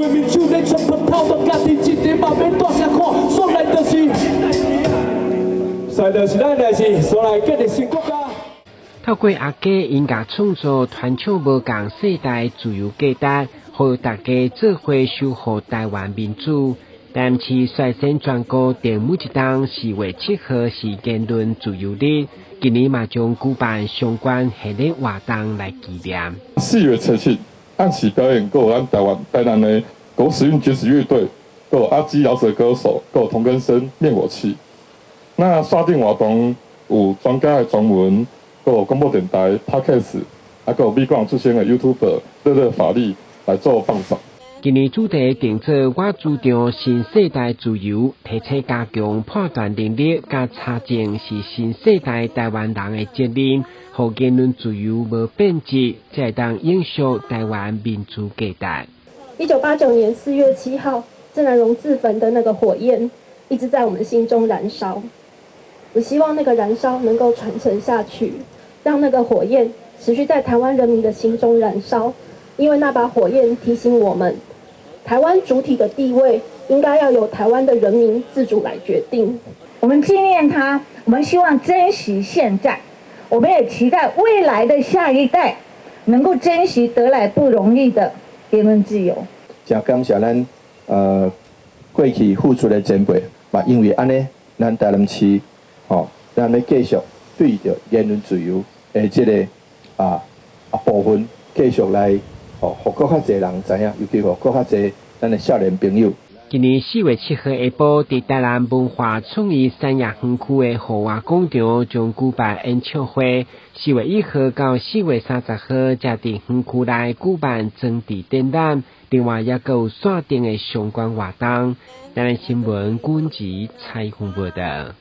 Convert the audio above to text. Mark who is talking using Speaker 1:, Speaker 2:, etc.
Speaker 1: 面手咧出噴頭，都家己一日嘛免大聲看，煞來就是，煞就是咱代誌，煞來建立新國家。
Speaker 2: 透過阿家音樂創作，傳唱無仝世代自由價值，呼籲大家做伙守護台灣民主。台南市率先全國定每一冬4月7號是言論自由日，今年嘛將舉辦相關系列活動來紀念。
Speaker 3: 4月7日暗時表演，閣有咱台灣台南的狗屎運爵士樂隊，閣有阿基饒舌歌手，閣有同根生滅火器。那線頂活動有專家的專文，閣有廣播電台、Podcast，啊，閣有美國出身的 YouTuber 樂樂法利來做放送。
Speaker 2: 今年主題定做我主張新世代自由，提醒加強判斷能力佮查證是新世代台灣人的責任，予言論自由無變質，才會當永續台灣民主價值。
Speaker 4: 1989年4月7號，鄭南榕自焚的那個火焰一直在我們心中燃燒。我希望那個燃燒能夠傳承下去，讓那個火焰持續在台灣人民的心中燃燒，因為那把火焰提醒我們，台灣主體的地位應該要由台灣的人民自主來決定。
Speaker 5: 我們紀念他，我們希望珍惜現在，我們也期待未來的下一代能夠珍惜得來不容易的言論自由。
Speaker 6: 真感謝咱過去付出的前輩，嘛因為按呢，咱台南市吼，咱欲繼續對著言論自由的這个部分繼續來吼，予閣較濟人知影，尤其予閣較濟咱的少年朋友。
Speaker 2: 今年4月7號下晡，佇台南文化創意產業園區的戶外廣場將舉辦演唱會。4月1號到4月30號，則佇園區內舉辦裝置展覽，另外也閣有線頂的相關活動。台南新聞軍籍採訪報道。